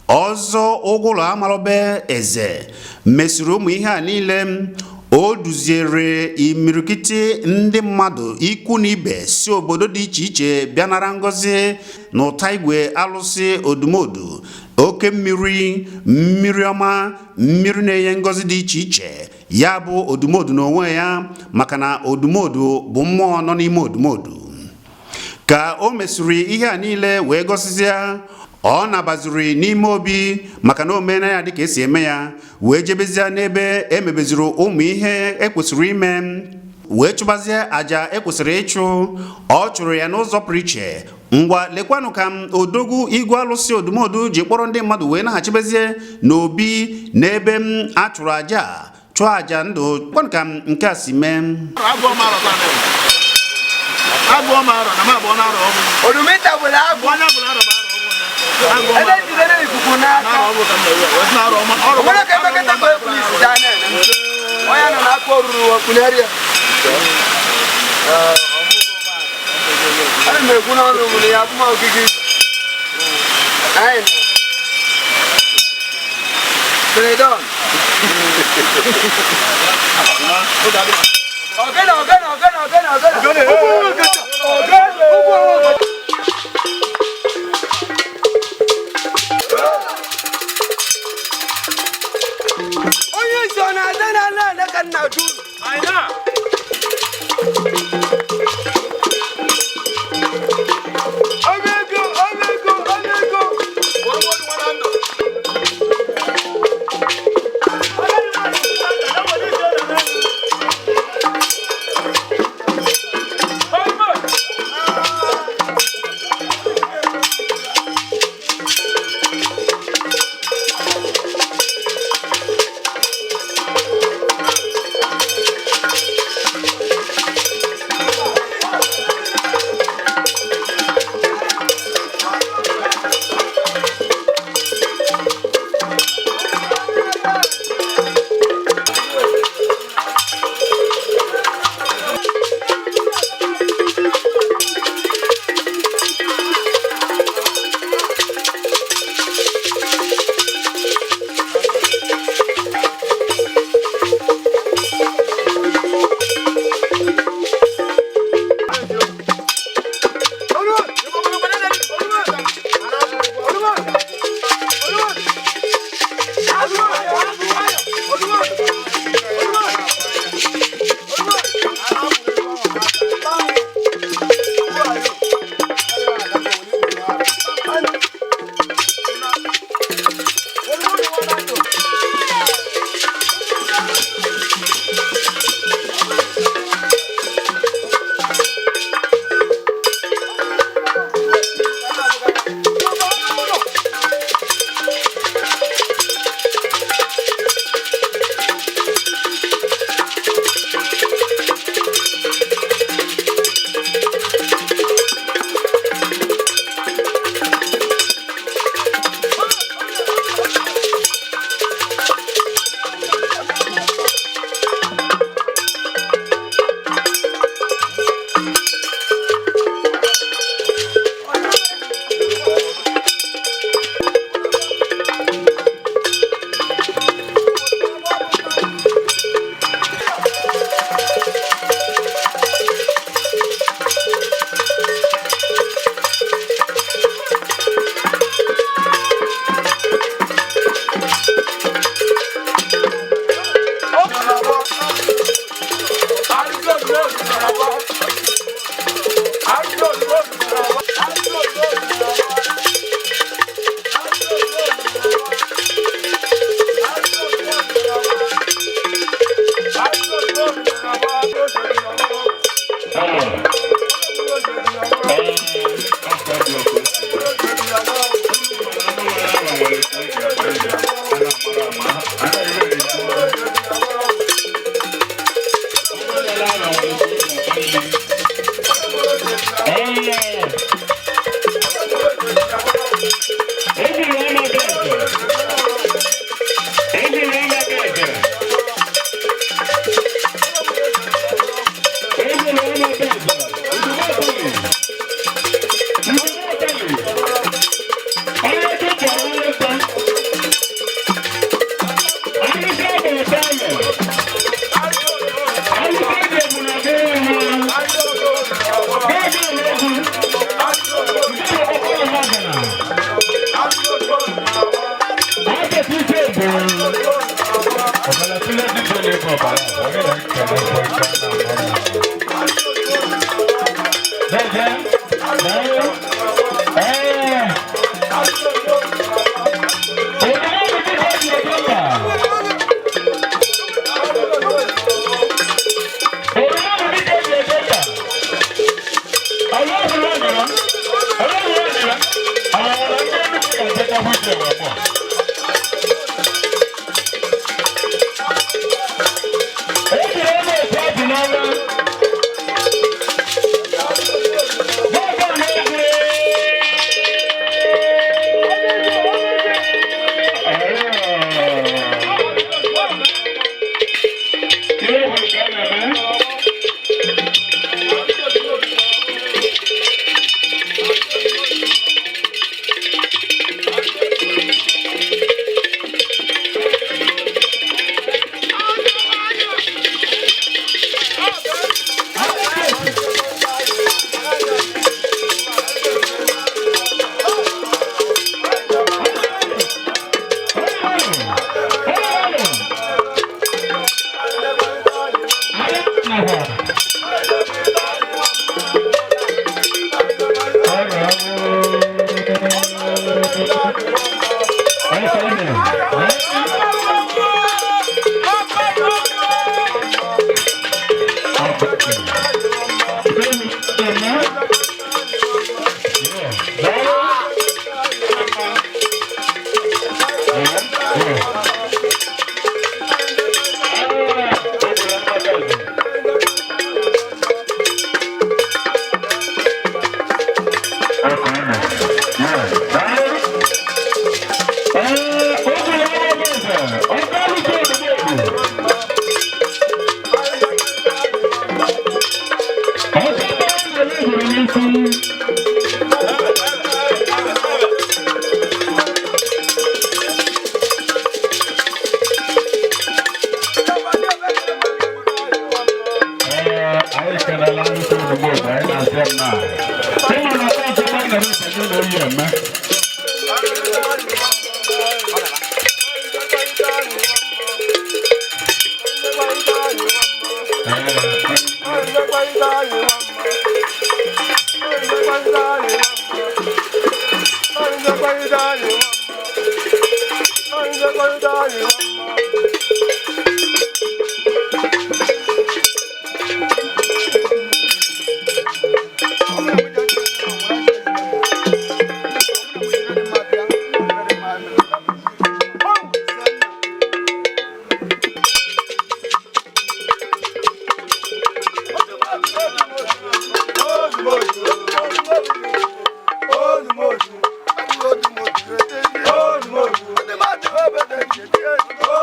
Ọzọ ụgụlụ amalọbe eze mesịrị ụmụ ihe a niile. O duziere imirikiti ndị mmadụ, ikwu na ibe, si obodo dị iche iche bịa nara ngọzi na ụta igwe alụsị Odumodu, oke mmiri, mmiri ọma, mmiri na-enye ngọzi dị iche iche, ya bụ Odumodu n'onwe ya, maka na Odumodu bụ mmụọ nọ n'ime Odumodu. Ka o mesịrị ihe a niile wee gọsịsịa, ọ nabaziri n'ime obi, maka na o meela ya dịka esi eme ya, wee jebezie n'ebe emebeziri ụmụ ihe ekwesịrị ime, wee chụbazie àjà ekwesịrị ịchụ. Ọ chụrụ ya n'ụzọ pụrụ iche. Ngwa, lekwanụ ka m odogwu igwe alụsị Odumodu ji kpọrọ ndị mmadụ wee naghachibezie n'obi n'ebe m achụrụ àjà, chụọ àjà ndụ. Kwanụ ka m nke a si mee. Agụọ m arọ taa na agụọ m arọ na m abụọ na arọ ọmụ. Odumita gburu agụ. Onye bụla arọ bụ arọ ọmụ. Agụọ m ebe arọ jidere ikuku na n'aka. Arọ ọmụ ka m na-ewe wee sị na arọ ọma ọrụ. Onwere ka emekọta ka polisi daa na-ene onye nọ n'aka oruru okpuneri ya. Ana m ekwu n'ọnụ m na ya abụm ogige anyị nọ. Benedon. Ogene, ogene, ogene, ogene, ogene. Ogene, ogene. Onye isi ọ na-aza na ala ala ka nna jụ unu. Ọba ego, ọba ego, ọba ego. Oh,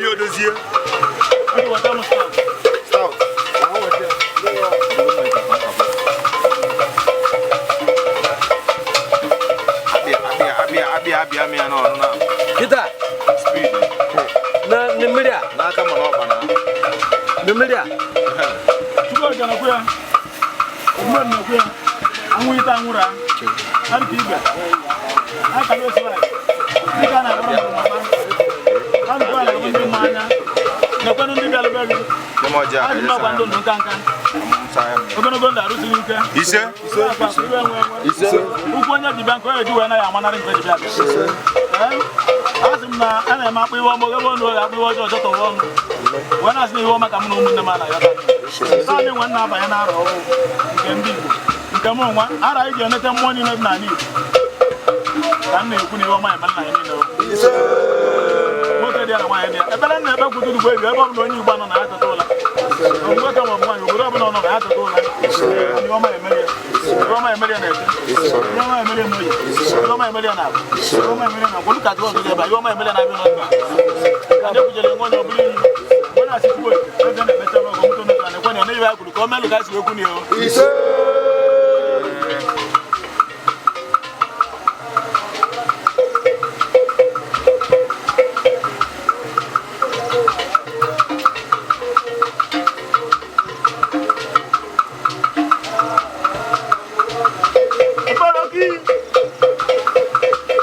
Obi Odozie. Stout. Abịa abịa abịa abịa mịa n'ọnụ na Kịta speed na na mmiri a n'aka mana ọkpa na na mmiri a Chukwuka na-ekwu ya. Mmadụ na-ekwu ya. Anwụ ite anwụrụ a. Adị ka ibe. Akara otu a. Dịka a na-akpọrọ mmadụ mama. A na-ekwu ala ndị mma anya. Na-ekwenụ ndị bịara be gị. nye m ọjị a Adị mma gwa ndụ ndụ nka nka. Ogologo ndụ arụsịghị ike. Ise. Akwa akụ iwe enwe enwe. Ụkwụ onye ji bịa nke onye ji wee naghị amanarị nke ji bịa bịa. Ee? A sị m na a na-eme akpụ iwe ọma ebe ọnụ oge akpụ iwe ọjọọ ọjọọ tọwa ọnụ. Wee na-asị na iwe ọma ka m na ụmụnne m a na-ayọta. Naanị nwe nna abanye n'arọ ọhụụ nke ndị Igbo nke m nwa ara anyị ji enete mmụọ niile dị n'ala Igbo ka m na-ekwu na iwe ọma emela na anyị niile o. Nwoke dị ya na nwaanyị dị ya ebere m na-ebe kwudu ugbo ebi ebe ọbụla onye Igbo nọ na ya teta ụla Ọ bụ nwoke ma ọ bụ nwaanyị obodo ọbụla ọ nọ na ya teta ụla iwe ọma emere ya iwe ọma emere ya na eke iwe ọma emere ya na oye iwe ọma emere ya na agwa iwe ọma emere ya na agwa oluka ọzọ dị ebe a iwe ọma emere ya na abịa n'ọdụ a ka ndị kwujere nwe onye ọbụla iyi mgbe na-asị kwuo eke eze na-emecha n'ọgọ mụtọ n'ụzọ na ekwe na ya ya kwuru ka o melụ ka si wekwu na ya o.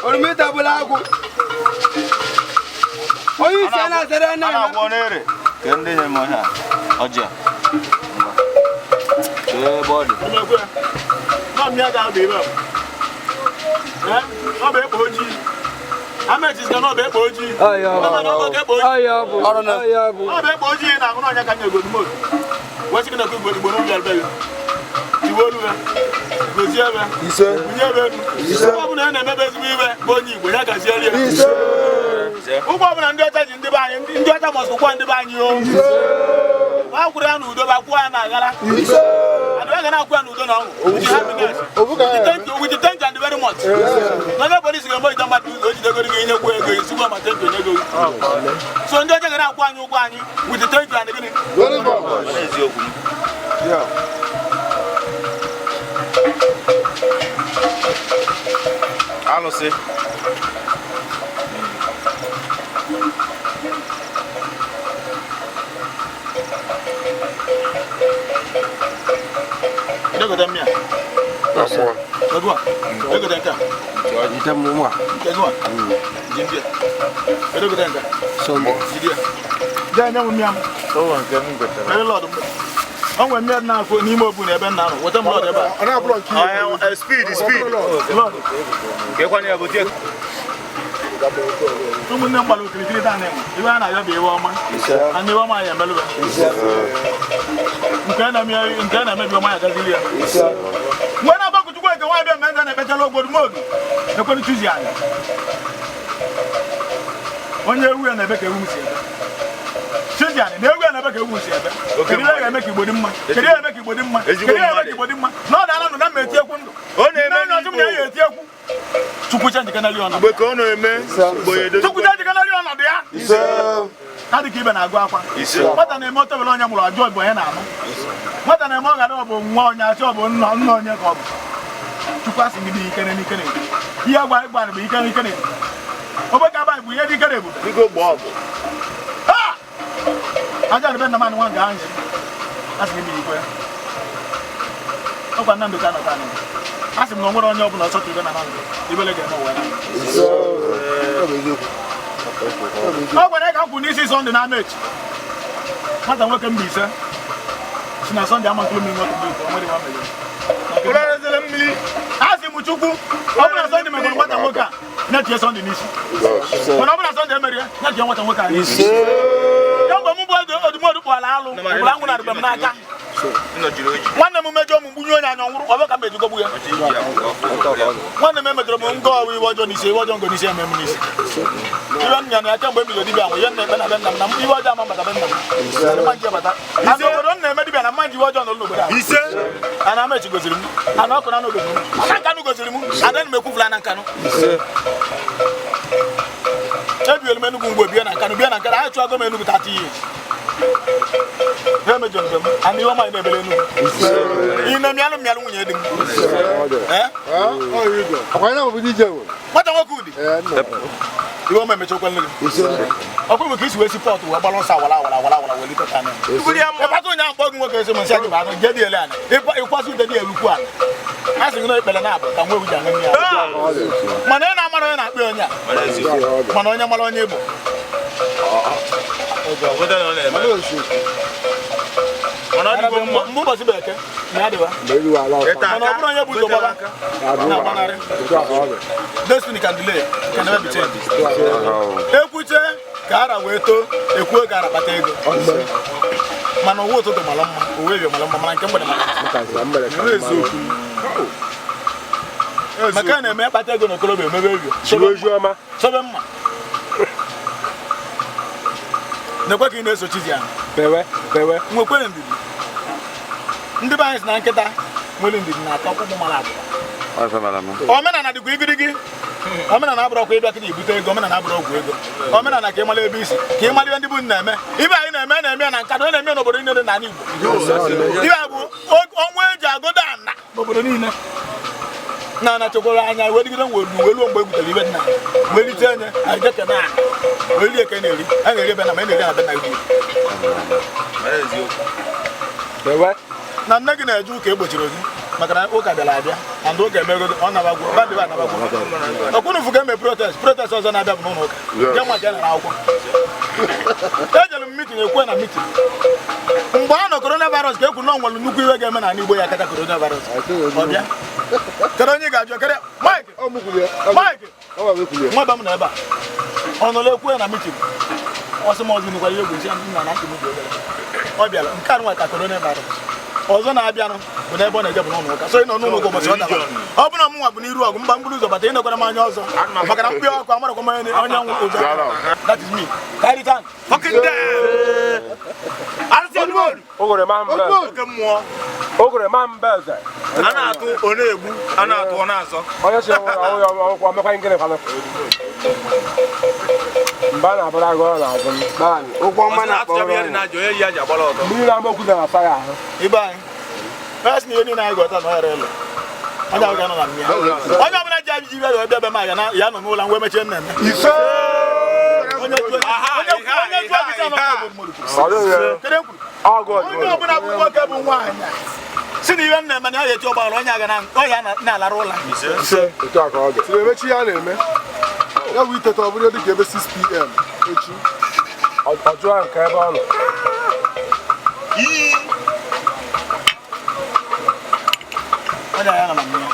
Orumita bụla agwụ. Onye isi a na-azara a na na-agwọ n'ere ka ndị nye m ọhịa ọjị a. Ngwa. Kee ebe ọ dị. Ọmọ náà mi aga bụ ibe a. Ọ bụ ekpo ojii. Ametis ka na ọ bụ ekpo ojii. ọya ọ Ọ bụ na ọ bụ bụ ekpo ojii. ọya ọ bụ ọya ọ bụ Ọ bụ ekpo ojii na-aṅụ n'ọnya ka nye godumodu. Wee sị gị na ekwe igbo igbo n'obi albe gị. Tiwe olu ya. Gozie ebe. Bunye ebe elu. Ụgbọ ọbụla ya na-emebe ezigbo ibe bụ onye Igbo ya gaziere ya. Ụgbọ ọbụla ndị ọcha ji ndị be anyị ndị ọcha mọsụkwa ndị be anyị o. Ba kwụrụ ya n'udo ba kwụọ ya na aghara. And we're gonna go and do now. With the happiness. With the thank you and very much. Nana police ga-eme ije mmadụ ụzọ ojidegoro gị nyekwa ego esigbo ma thank you nye ego. So ndị ọcha ga na-akwụ anyị ụgwọ anyị with the thank you and gịnị? Mana eziokwu m. Alụsị. Edegote mmịa. Ego a. Edegote nke a. Nke m nwa. Nke gị nwa. Ji ndị a. Edegote nke a. Jide ya. Jee nye m mmịa m. Mere lọdụ m. O nwere mmịa dị na-afụ n'ime obu na ebe m na-anọ. Weta m lọdụ ebe a. Ọhịa, speed speed. Lọdụ. Kekwana ya bụ tie. Ụmụnne m gbara okirikiri taa na-enwe iwe a na-ayọ bụ iwe ọma and iwe ọma ya emelụbe nke a na-eme nke a na-emebi ọma ya gazili ya mgbe na-agbakọ Chukwu eke nwa bịa mgbe nza na-ekpechala ogbodumodu ekwenu chuzi anyị onye ewu ya na-ebe ka ewu m si ebe chuzi anyị na ewu ya na-ebe ka ewu m si ebe Oke kedu ihe ga-eme ka Igbo dị mma kedu ihe ga-eme ka Igbo dị mma Ezigbo kedu ihe ga-eme mmadụ. ka Igbo dị mma na ọ na-ana ndụ na mma eti ekwu ndụ Ọ na-eme Nne ọjụ m na ya eti ekwu Chukwu chenjikenali ọnọdụ Mgbe ka ọ na-eme mgbe ya edozi. Chukwu chenjikenali ọnọdụ ya adị ka ibe na-agụ akwa Ise. nwata na-eme otobele onye mụrụ ajụ ọbụ onye na-amụ nwata na-eme ọ gara ọ bụ nwa onye asị ọ bụ nna nna onye ka ọ bụ Chukwu asị gị dị ikere n'ikere ihe gwa ịgba bụ ikere n'ikere ogbe ka abalị bụ ihe dị ikere ebube Biko gbaa ọgụ. Ha! Aja na be nna m anụ nwa nga ahụ asị gị dị ikwe ọkwa Nnamdị ka nọta anụ asị m na o nwere onye ọbụla ọsọ tụrụ na Nnamdị ibele ga-eme ụwa ya ọ gwara ya ka m kwụ n'isi Sọnde na ama echi nwata nwoke Mbaise si na Sọnde ama nkụrụ mmiri nwoke Mbaise o nwere nwa mere Ụra ezele mmiri. a sị m Chukwu ọ bụrụ na Sọnde megoro nwata nwoke a na-etinye Sọnde n'isi mana ọ bụrụ na Sọnde emerie na-etinye nwata nwoke a n'isi kemgbe m bụ odumodu kpọrọ alụ ụgbụrụ anwụ na-arịbe m n'aka Nnọchiri oji. nwanne m mejọ m mgbunye onye anya ọnwụrụ ọ bụ ka m ejigogbu ya Ọchị iji ya bụ ọfụ. nwanne m emejọrọ m ngọ ọwụ iwe ọjọọ n'isi iwe ọjọọ ngo n'isi eme m n'isi iwe nna na ya kemgbe m bido dibịa nwụ ihe m na-ekpe na be nna m na m iwe ọjọọ ama mbata be nna m mma nji abata ana obodo m na-eme dibịa na mma nji iwe ọjọọ n'ụlọ obodo ahụ Ise. ana amechi goziri m ana ọkụ na anụ goziri m ana nkanụ goziri m ana m ekwufula ana nkanụ ebi Ebielu m Enugu ngwe bie na Nkanụ bie na Nkanụ anyị chụago m Enugu 30 years. Ha emejọrọ m and ihe ọma anyị na-emere Enugu. Ị na-emịalụ mmịalụ nwunye di m. Eh? Nwata nwoke ụdị. Iwe ọma emechakwala gị. Ọkwa bụ ka isi wee si pọtụ wee gbara ọsọ awara awara awara awara wee lite ta ịkpata ụnyaahụ mkpọ gị nwoke esi m nsị gị bụ jee dị ele anya ịkwasị ude dị erukwu ala a sị gị na ekpere na-abụ ka nwa ewu ji aṅụ mmiri ara. Mana ị na-amara onye na-akpị onye a mana onye mara onye bụ mgbe ụbọchị bụ eke na ya dịba mana ọ bụrụ onye bụ ụzọ gbaba na-agbanarị. Destiny can delay, can never be changed. Ekwuche ka ara wee too ekwuo ka ara kpata ego mana ụwa ụtụtụ mara mma ụwa ebio mara mma mana nke mgbede mara mma maka na-eme akpata ego n'okorobịa emebe ebio sobe mma nekwe ka ị na-esochizi ya nwekwere ndidi ndị be anyị si na nkịta nwere ndidi na-atọ ọkpụkpụ mara abụba. Omenala dịkwa igirigi. Omenala abụrụ ọkwa ịbịa kịta ibute ego. Omenala abụrụ ọgwụ ego. Omenala ka ị mara ebe isi ka ị mara ihe ndị bụ na-eme ibe anyị na-eme na-eme ya na nka na na-eme n'obodo niile dị n'ala Igbo. Ibe a bụ ọnwa eji agụda ana n'obodo niile na-ana chekwara anya wee dịgide wee ruo mgbe e butere ibe nna wee lite anya anyị jeke na wee rie ka na-eri a na-eri ebe na ma na-eri na be na gị na nne gị na-eje ụka egbochiri gị maka na ụka bịara abịa and ụka emegodo ọ nabagwo bandịba anabagwo ọkwụnụ ga eme protest ọzọ na-abịa bụ n'ụlọ ụka je nwa ka nara akwụkwọ ejere m mitin ekwe na mitin mgbe a nọ coronavirus ka ekwu na ọ nwere nnukwu iwe ga-eme n'ala Igbo ya kacha coronavirus ọ bịa kedu onye ga-ajụ kedu Mike Mike nwa be m nọ ebe a ọ nọrọ ekwe na mitin ọ sị m ọzọ nụkwara ihe egwu nsị nna na ntị m dị obere ọ bịara nke a nwa ka coronavirus ọzọ na-abịanụ bụ n'ebe ọ na-eje bụ n'ụlọ ụka so ị nọ n'ụlọ ụka ụbọchị ọ dabara ọ bụrụ na mụnwa bụ n'iru ọgụ mgba mkpụrụ ụzọ bata ịnọkwara m anya ọzọ maka na mkpị ọkụ amarakwa m onye onye ụzọ. That is me. Carry down. Fucking damn. Ogore ma mbe eze. A na-atụ ọ na-egbu, a na-atụ ọ na-azọ. Onye si ọnwụ ọmekwa ngịrị kwanụ. Mba na-abụrụ agụ ọ na-azụ m. Ụgwọ ọma na-akpọrọ Mmiri na-ama okwu na-asa ya ahụ. Ibe anyị. Onye sị na ihe niile anyị gọta na ọ ghara ịlụ. Onye ahụ ga-anọ na mmiri. Onye ọbụla ji ajụjụ ibe wee bịa be m aga ya nọ n'ụlọ ngwa emechie nna eme. Onye jụọ ajụjụ anọ onye ọbụla bụ nwoke bụ nwaanyị si na ihe nna eme na ya ga-eti ọgbaghara onye aga ọhịa na-alara ụla. Emechi ya na-eme ya bụ iteta ọ bụrụ dịka ebe 6 p.m. echi. Ọ jụọ nke ebe ọ nọ. Onye agha nọ na mmiri.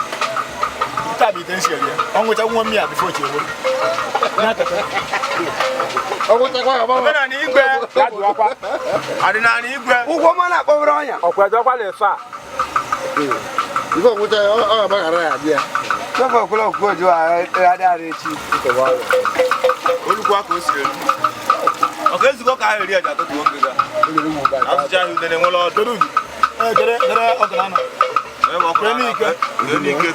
Nke a bụ ite nsi eri ya. Ọ nwụcha nwa mmiri a bifo chi egboro. Omenala igwe. Ọdịnala igwe. Ụgwọ ọma na-akpọrọ ọnya. Ọkwa ejekwa na efe a. Ife ọnwụcha ya ọ ga-agbaghara ya abịa. 12 o'clock ojú adịghị echi. Olùkọ́ ka o si elu. Ọka ezukọ ka ha eri aja atụtụ ngịga. Asụcha ahụ udene nwere ọdụ. Kere kere ọkụ na anọ. Kee n'ike.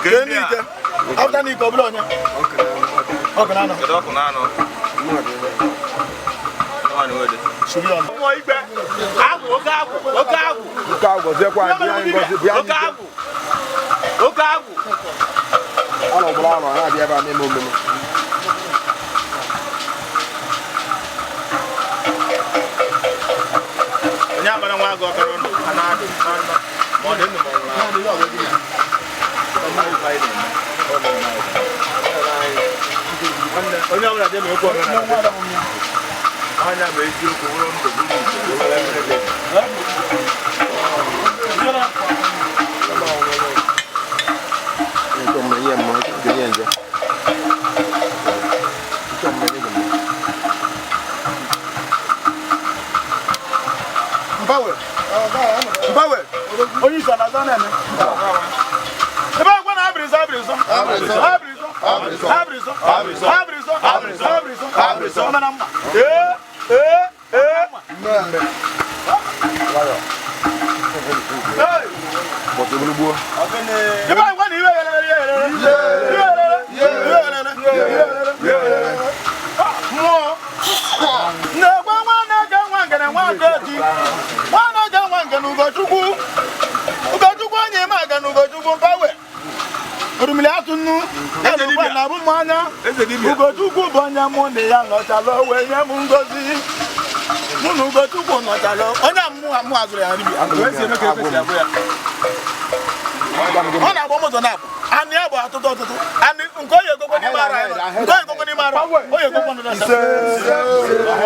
Kee n'ike. After n'ike ọ bụla onye. Ọkụ na anọ. Kedu ọkụ na anọ? Suri ọnụ. Mmụọ igwe. Agwụ, oke agwụ, oke agwụ. Oke agwụ gọziekwa anyị, anyị ngọzi bụ Oke agwụ. Oke agwụ. Anọ gbụrụ anọ na-abịa ebe a na-eme omume. Onye agbara nwa agụ ọkara ọnụ, a na-adụ ma ọ dị ndụ ma ọ nwụrụ anwụ. Onye ọbụla dị na okwu omenala. Anya bụ eziokwu bụrụ ndụ bụrụ ije. Mbawe. Mbawe. Onye isi ala na-eme. Ebe agwa na abịrịsọ abịrịsọ. Abịrịsọ. Abịrịsọ. Abịrịsọ. Abịrịsọ. Abịrịsọ. Abịrịsọ. Ọma na mma. Ee ee ee. Ebe agwa na iwe ghere ghere ghere. Iwe ghere ghere. Iwe ghere ghere. Iwe ghere ghere. Mmụọ. Nwakeji nwanne ga nwa nke na Ugochukwu Ugochukwu onye ime aga na Ugochukwu mpawe orumili atụ nnu elugba na abụ m anya. Ugochukwu bụ onye mụ na ya nọchala wee nye m ngozi. Mụ na Ugochukwu nọchala onye mụ azụrụ ya nri. Ọ na-agba moto na-abụ anị ya bụ ọtụtụ ọtụtụ anị nke onye egokwe n'ime ara ya nke onye egokwe n'ime ara onye egokwe n'ime ara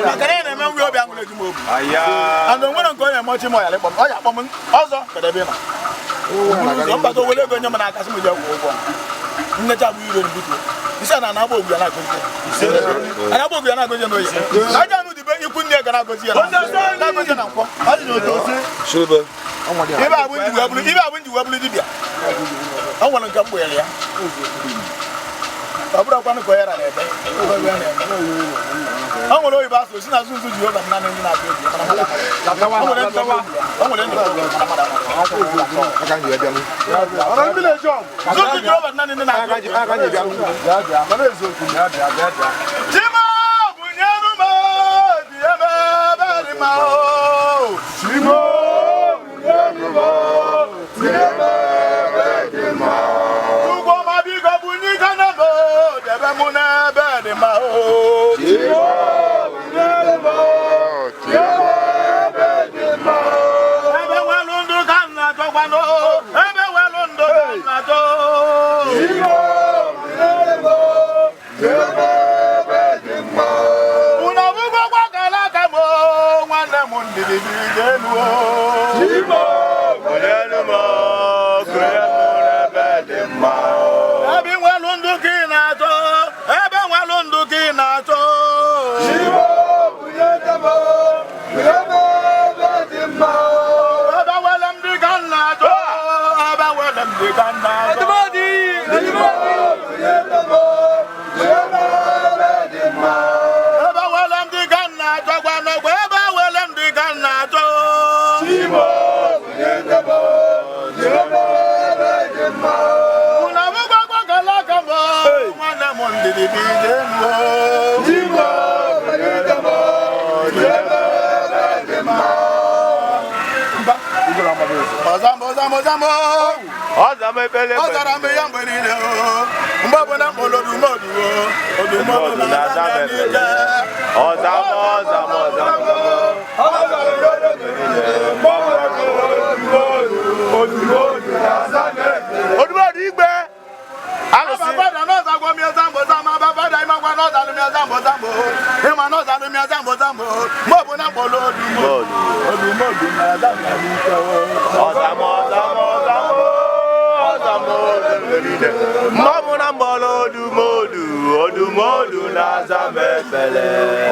maka na ya na-eme nri obi aṅụrị eju m obi and onwere nke onye eme ọchị m ọyara ịkpọ m ọ ya akpọ m ọzọ kedụ ebe ị nọ ụzọ mbata owele ego nye m n'aka sị m ji akwụ ụgwọ nnecha bụ iro mbutuo isi na na-agba ogwu ya na-agọzi na-agba ogwu ya na-agọzi n'oyi aja anụ dịbe ikwu nne ga na-agọzi ya na-agọzi na nkwọ ibe abụ nji wee bụrụ dibịa o nwere nke mkpụnyere ya ọ bụrụkwanụ ka onye rara ebe o nwere oyibo asụ si na azụ nzu Jehova naanị ndị na-atụ egwu nzu Jehova naanị ndị na-atụ egwu. Chima bụ nyere m obi ebe ebe dị mma o. Chima bụ nyere m obi ebe ebe dị mma. Chukwu ọma biko bunye ike na m debe mụ n'ebe dị mma o. Chima bụ nyere m obi ebe ebe dị mma. Ebe nwelu ndụ ka m na-achọkwanụ, ebe nwelu ndụ ka m na-achọ. Chima bụ nyere m obi ebe ebe dị mma. Unu ọbụgwọ gwakọrọ aka m nwanne m ndidi dị elu o. Chima bụ nyere m obi ebe dị mma. Ebe nwelu ndụ ka ị na-achọ, ebe nwelu ndụ ka ị na-achọ. Chima bụ nyere m obi ebe ebe dị mma. Ebe nwere m dị ka m na-achọ, ebe nwere m dị ka m na-achọ. Chima bụ nyere m obi ebe ebe dị mma. Ebe nwere m dị ka m na-achọ gwanọgwa, ebe nwere m dị ka m na-achọ. Chima bụ nyere m obi ebe ebe dị mma. Unu abụghị gwakọrọ aka m nwanne m ndidi dị elu o. Chima bụ nyere m obi ebe ebe dị mma. Ọzambo, ọzambo, ọzambo. Ọ zara m ya mgbe niile o. Mgbe ọbụla m kpọrọ odumodu o, odumodu na-aza m n'ike. Ọzambo, ọzambo, ọzambo. Ọ zara m ya mgbe niile. Mgbe ọbụla m kpọrọ odumodu, odumodu na-aza m ekpere. Odumodu igwe. Alụsị. Abafada n'ọzagwo m ya zambo zambo, abafada ịmakwa n'ọzalụ m ya zambo zambo. Ịma n'ọzalụ m ya zambo zambo. Mgbe ọbụla m kpọrọ odumodu, odumodu na-aza m n'ike o. Ọzambo, ọzambo, ọzambo. Ọzambo mgbe niile. Mgbe ọbụla m kpọrọ odumodu, odumodu na-aza m ekpere.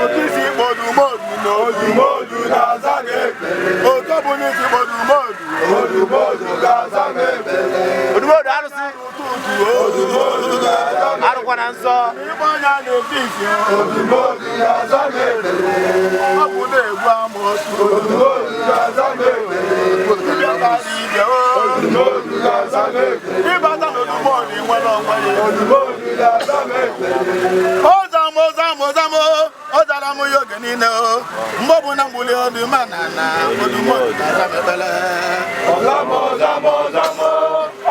Otu isi kpọ odumodu na Odumodu na-aza m ekpere. Otu ọbụla isi kpọ odumodu, Odumodu ga-aza m ekpere. Odumodu arụsị. Odumodu ga-aza m ekpere. Arụkwana nsọ. Ịkpọ onye a na-eti isi. Odumodu ga-aza m ekpere. Ọ bụ na-egbu amoosu. Odumodu ga-aza m ekpere. Dibịa tara ibia o. Odumodu ga-aza m ekpere. Ịbata n'odumodu ị nwere onwe ya. Odumodu ga-aza m ekpere. Ọzambo, ọzambo, ọzambo, ọ zara m ya oge niile o. Mgbe ọbụla m gbuli oduma na na odumodu na-aza m ekpere. Ọzambo, ọzambo, ọzambo.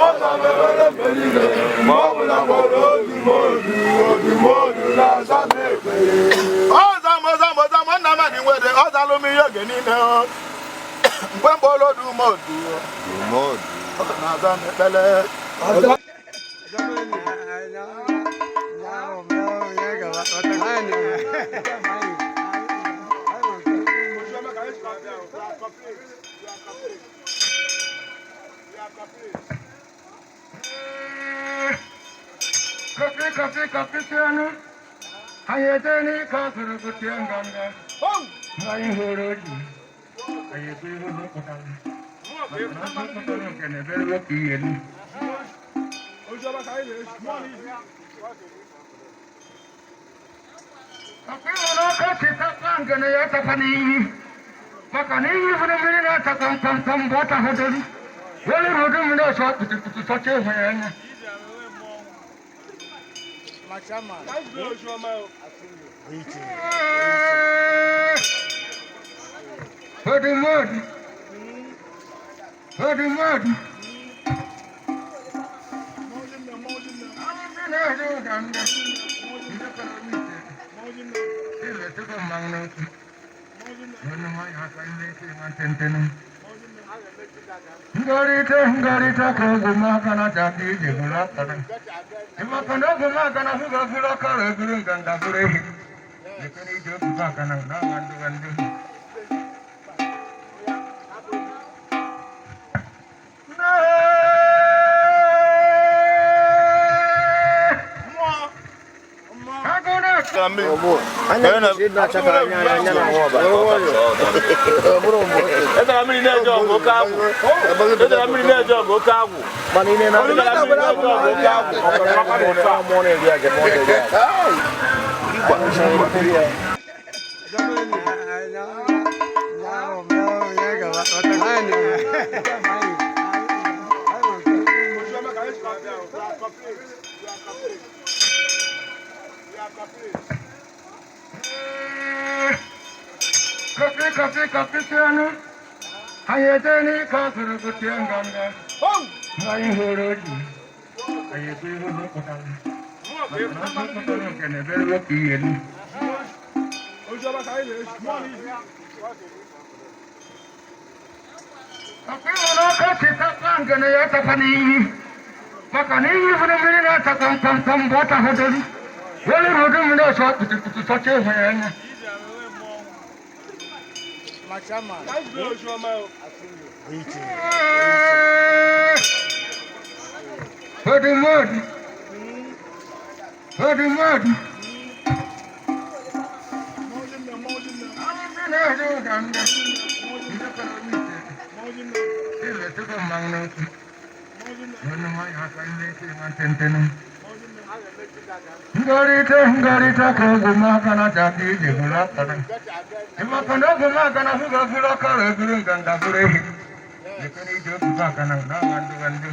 Ọza m ekpere mgbe niile. Mgbe ọbụla m kpọrọ odumodu, odumodu na-aza m ekpere. Ọzambo, ọzambo, ọzambo, nna m adị nwere ọ zalụ m ya oge niile o. Mgbe m kpọrọ odumodu, ọ na-aza m ekpere. Kofi kofi kofi tianu, ayeteni kafuru kutianganga. Ayi horoji, ayi horo kutanga. Makana kene berwe kiyelu. Kofi horo kofi takangene ya takani. Makani horo miri na takam tam tam bota hodori. Wole rodu mina so soche hoyanya. Odumodu. Odumodu. Ngarita ngarita koguma kana jadi jegula kana. Imakana guma kana fuga fuga kare gurun ganga gure. Lekani jogu kana na gandu gandu. Edara mmiri na-eje ọgụ oke agwụ. Edara mmiri na-eje ọgụ oke agwụ. Edara mmiri na-eje ọgụ oke agwụ. Kapi kapi kapi tianu, ayeteni kasuru kutianganga. Ngai horoji, ayete horo kutang. Mana kene berwo kiyeni. Kapi mana kachi takangene ya takani. Makani funu mmiri na-ata kpamkpam mgbe ọ tahụdoro. Welu rudu mmiri ọsọ kputukputu sọcha ihu ya anya. Odumodu. Odumodu. Ngarita ngarita koguma kana jadi jegula kana. Imakana guma kana fuga fuga kare gurun ganga gure. Lekani jogu kana na gandu gandu.